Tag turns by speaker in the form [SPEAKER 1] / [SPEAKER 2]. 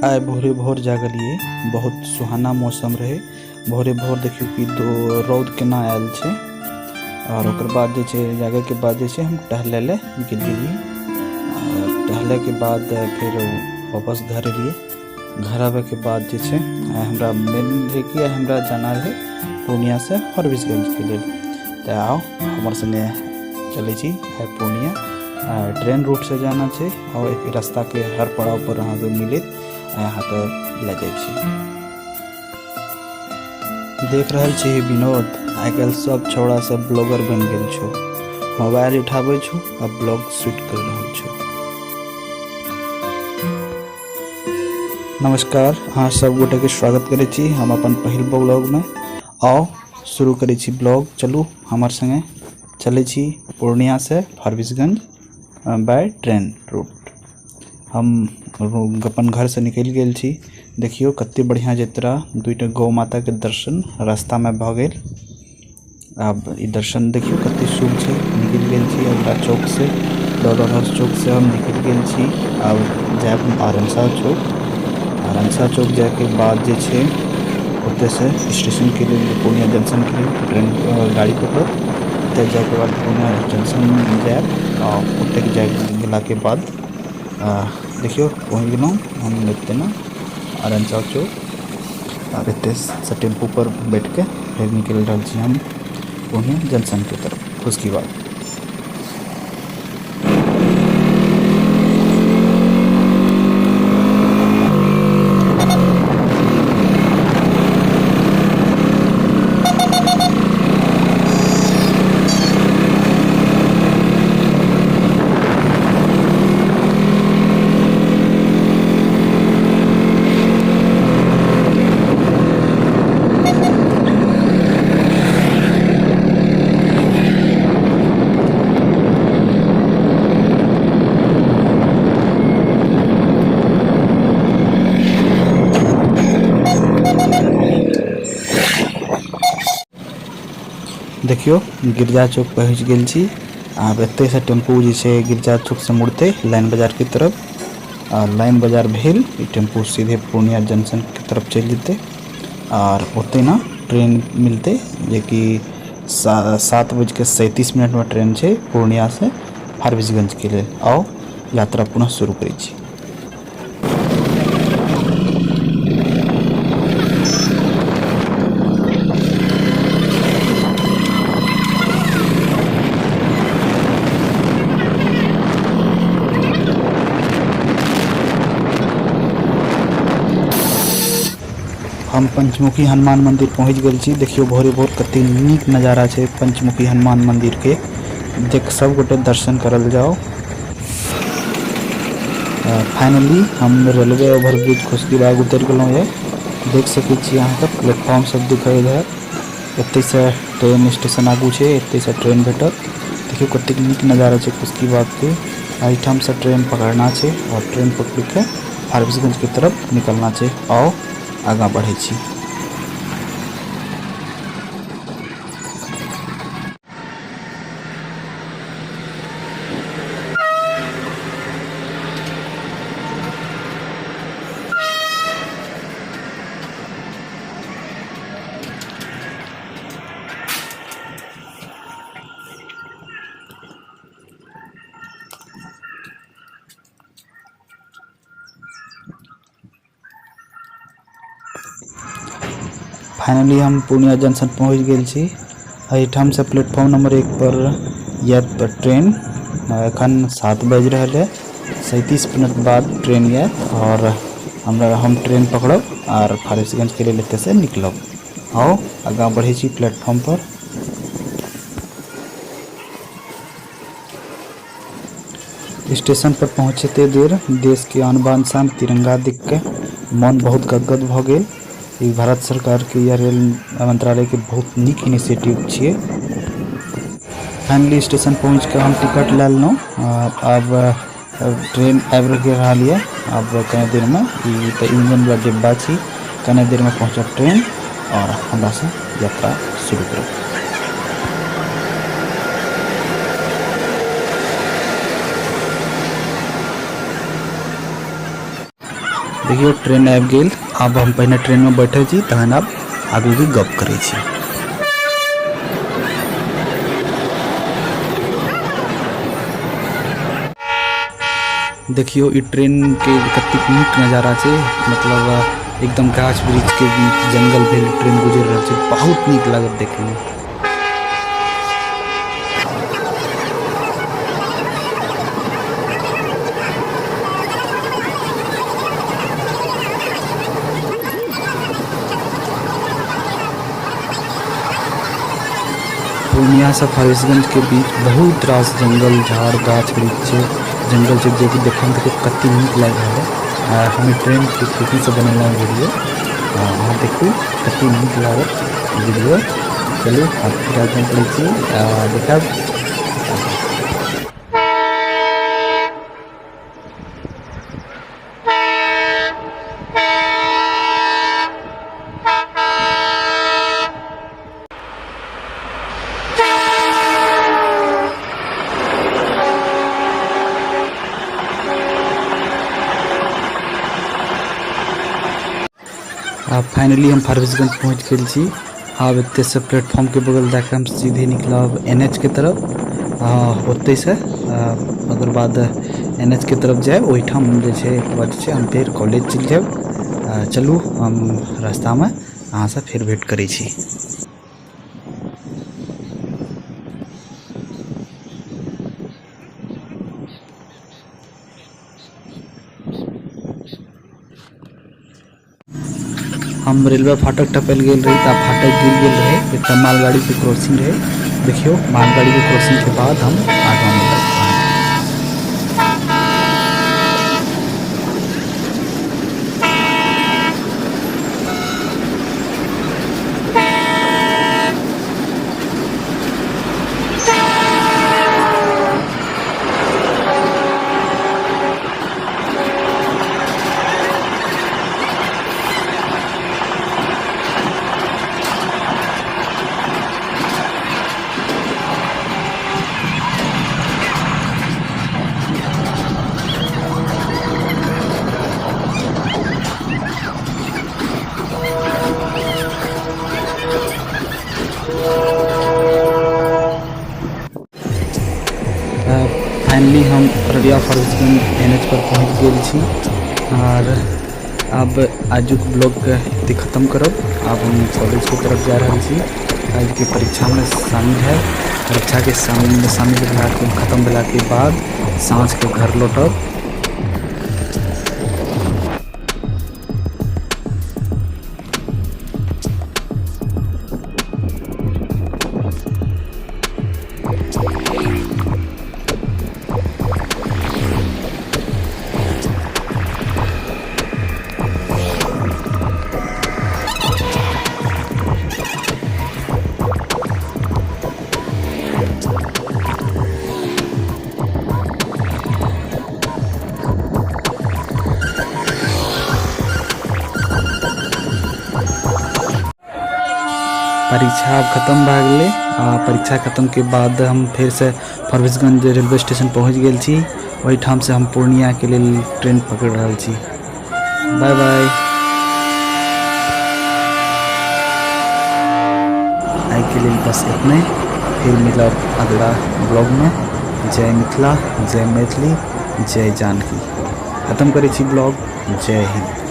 [SPEAKER 1] आइ भोरे भोर जागलियै, बहुत सुहाना मौसम रहे। भोरे भोर देखियौ कि दो रौद केना आयल छै। और ओकर बाद जे छै जागै के बाद जे छै हम टहलै लए निकलि गेलियै। और टहलै के बाद फेर वापस घर एलियै। घर आबै के बाद जे छै आइ हमरा मेन रहै कि आइ हमरा जाना रहै पूर्णिया से फारबिसगंज के लेल। तऽ आउ हमर संगे चलै छी आइ पूर्णिया। ट्रेन रूट से जाना छै और एक रास्ता के हर पड़ाव पर अहाँके मिलत, अहाँके लए जाइ छी। देख रहल छी विनोद, आइ काल्हि सब छौड़ा सब ब्लॉगर बनि गेल छौ। मोबाइल उठाबै छौ आ ब्लॉग शूट कर रहल छौ। नमस्कार, अहाँ सब गोटे के स्वागत करै छी हम अपन पहिल ब्लॉग में। आउ शुरू करै छी ब्लॉग, चलू हमर संगे चलै छी पूर्णिया से फारबिसगंज बाय ट्रेन रूट। हम अपन घर से निकलि गेल छी। देखियौ कते बढ़िया यात्रा, दुईटा गौ माता के दर्शन रास्ता में भऽ गेल। आब ई दर्शन देखियौ कते शुभ छै। निकलि गेल छी अगला चौक से, डॉलर हाउस चौक से हम निकलि गेल छी। आब जायब हम आरमसा चौक। आरमसा चौक जायके बाद जे छै ओतय से स्टेशन के लेल, पूर्णिया जंक्शन के लेल ट्रेन गाड़ी पकड़ब। ओतय जायके बाद पूर्णिया जंक्शन जायब आ ओतय जाय गेलाके बाद देखियौ पहुँच गेलहुँ हम एतय ने आरमसा चौक। आब एतय से टेम्पू पर बैठ के फेर निकलि रहल छी हम पूर्णिया जंक्शन के तरफ खुश्कीबाग। देखियौ गिरजा चौक पहुँच गेल छी। आब एतय से टेम्पू जे छै गिरजा चौक से मुड़तै लाइन बाजार के तरफ। आ लाइन बाजार भेल ई टेम्पू सीधे पूर्णिया जंक्शन के तरफ चलि जेतै आर ओतय ने ट्रेन मिलतै, जेकि 7:37 में ट्रेन छै पूर्णिया से फारबिसगंज के लेल। आउ यात्रा पुनः शुरू करै छी। हम पंचमुखी हनुमान मंदिर पहुँच गेल छी। देखियौ भोरे भोर कते नीक नजारा छै पंचमुखी हनुमान मंदिर के। देख सब गोटे दर्शन करल जाओ। फाइनली हम रेलवे ओवरब्रिज खुश्कीबाग उतरि गेलहुँ ये। देख सकै छी अहाँके प्लेटफॉर्म सब दिखाई दे। एतय से ट्रेन स्टेशन आगू छै, एतय से ट्रेन भेटत। देखियौ कतेक नीक नजारा छै खुश्कीबाग के। एहिठाम से ट्रेन पकड़ना छै और ट्रेन पकड़ के फारबिसगंज के तरफ निकलना छै। आउ आगाँ बढ़ै छी। फाइनली हम पूर्णिया जंक्शन पहुँच गेल छी। एहिठाम से प्लेटफॉर्म नंबर 1 पर आयत ट्रेन। एखन 7 बाजि रहल है, 37 मिनट बाद ट्रेन आयत और हम ट्रेन पकड़ब और फारबिसगंज के लेल एतय से निकलब। आउ आगाँ बढ़ै छी प्लेटफॉर्म पर। स्टेशन पर पहुँचते देर देश के आन बान शान तिरंगा देख के मन बहुत गदगद भऽ गेल। ई भारत सरकार के या रेल मंत्रालय के बहुत नीक इनिशिएटिव छियै। फाइनली स्टेशन पहुँच के हम टिकट लए लेलहुँ। आब ट्रेन आबि रहल यऽ। आब कने देर में ई तऽ इंजन वाला डिब्बा छी, कने देर में पहुँचत ट्रेन और हमरा से यात्रा शुरू करब। देखियौ ट्रेन आबि गेल। आब हम पहिने ट्रेनमे बैठै छी, तहन आब आगूके गप करै छी। देखियौ ई ट्रेनके कतेक नीक नजारा छै, मतलब एकदम गाछ वृक्षके बीच जंगल भेल ट्रेन गुजरि रहल छै, बहुत नीक लागत देखैमे। पूर्णियासँ फारबिसगंजके बीच बहुत रास जंगल झाड़ गाछ वृक्ष छै, जंगल छै, जेकि देखैमे देखियौ कते नीक लागि रहल है। हम ई ट्रेनके खिड़कीसँ बनेलहुँ वीडियो, अहाँ देखू कते नीक लागत वीडियो। चलू आब फिर आगाँ बढ़ै छी, देखब। आब फाइनली हम फारबिसगंज पहुँच गेल छी। आब एतयसँ प्लेटफॉर्मके बगल दए कऽ हम सीधे निकलब एन एच के तरफ, ओतहिसँ ओकर बाद एन एच के तरफ जायब, ओहिठाम जे छै ओकर बाद जे छै हम फेर कॉलेज चलि जायब। चलू हम रास्तामे अहाँसँ फेर भेँट करै छी। हम रेलवे फाटक टपल गेल रही तऽ फाटक गिर गेल रहे, एकटा मालगाड़ी के क्रॉसिंग रहे। देखियौ मालगाड़ी के क्रॉसिंग के बाद हम आगाँ में फाइनली हम अररिया फारबिसगंज एन एच पर पहुँच गेल छी आर आब आजुक ब्लॉगके एतय खत्म करब। आब हम कॉलेजके तरफ जा रहल छी, काल्हिके परीक्षामे शामिल है। परीक्षाके शामिल भेलाके खत्म भेलाके बाद साँझके घर लौटब। परीक्षा आब खत्म भए गेलै आ परीक्षा खत्मके बाद हम फेरसँ फारबिसगंज रेलवे स्टेशन पहुँच गेल छी। ओहिठामसँ हम पूर्णियाके लेल ट्रेन पकड़ि रहल छी। बाय बाय। आइके लेल बस इतने, फिर मिलब अगला ब्लॉगमे। जय मिथिला, जय मैथिली, जय जानकी। खत्म करै छी ब्लॉग। जय हिंद।